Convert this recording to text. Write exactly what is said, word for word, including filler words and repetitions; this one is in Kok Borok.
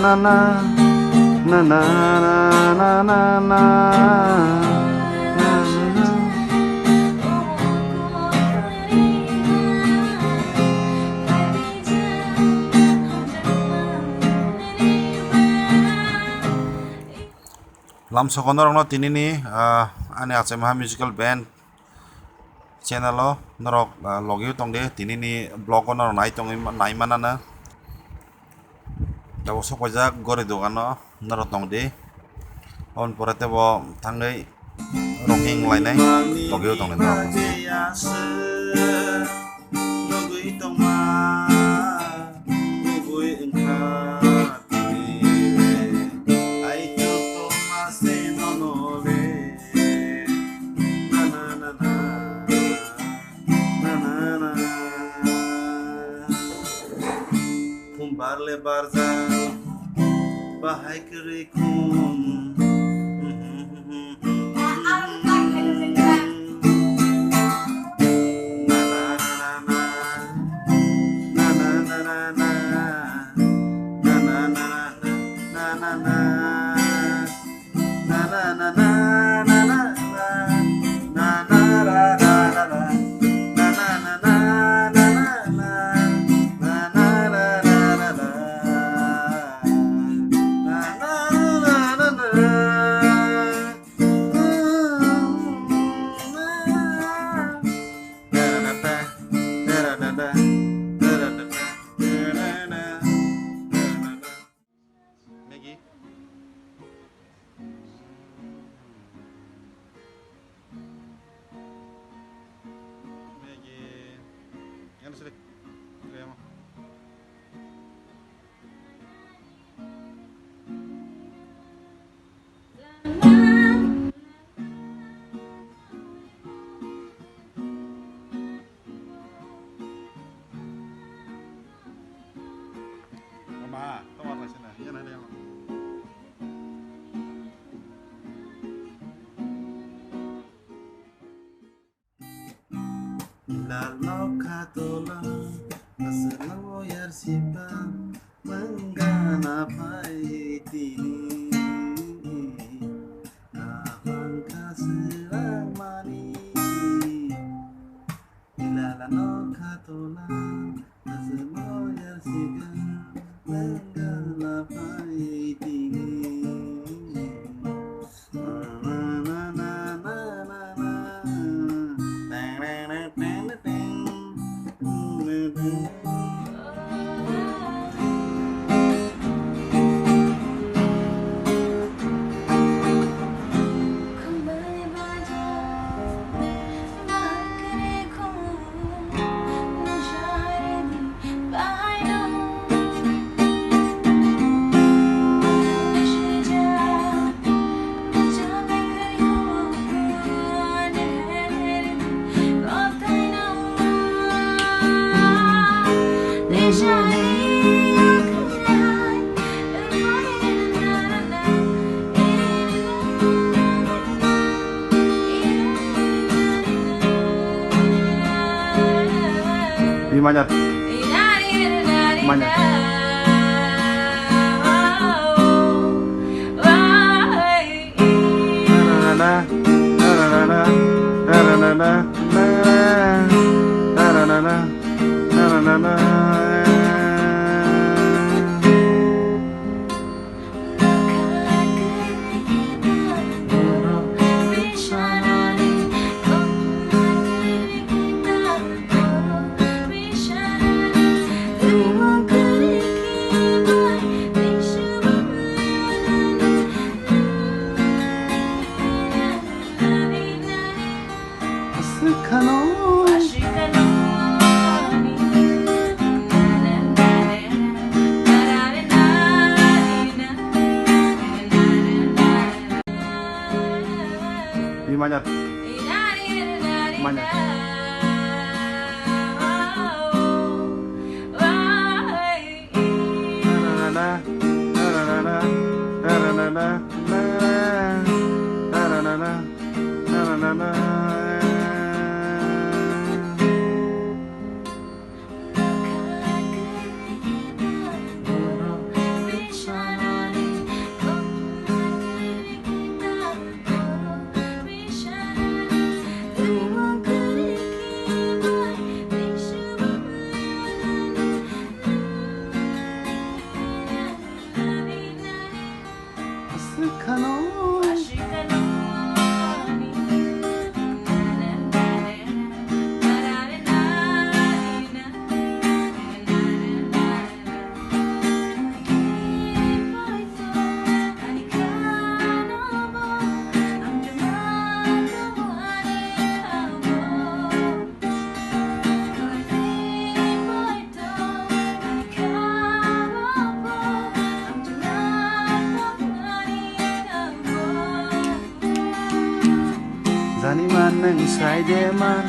Na na na na na na na. Lamsogo norokno tinini, ah, ani Achai Maha Musical Band channel o norok, ah, logi o tong di, tinini vlog o norok nai tongwi ma-, nai manana. Tabuk sok paijak gori dogano norok tong di. Aboni pore tebo thangwi rongking lainai logi o tong di norok. Nugwi tongma, nugwi wngkha tini le. Aichuk tongma se nono le. Na, na, na, na. Na, na, na. Khum bar le barjak, bahai kwrwi khum. Maggie. Maggie. Yan sih. Kaya mo. Mama, tawar lai sina, iya nai deh. Lal nokha tola, aswk loyar sipa, mangana phai tini, kaham kha swrang mani. Ilala nokha tola, aswk loyar sipa, mangana phai tini. Di manyar. Manyar. Aswk khano. Di manyar. Manyar. Tani man nwng sai de man,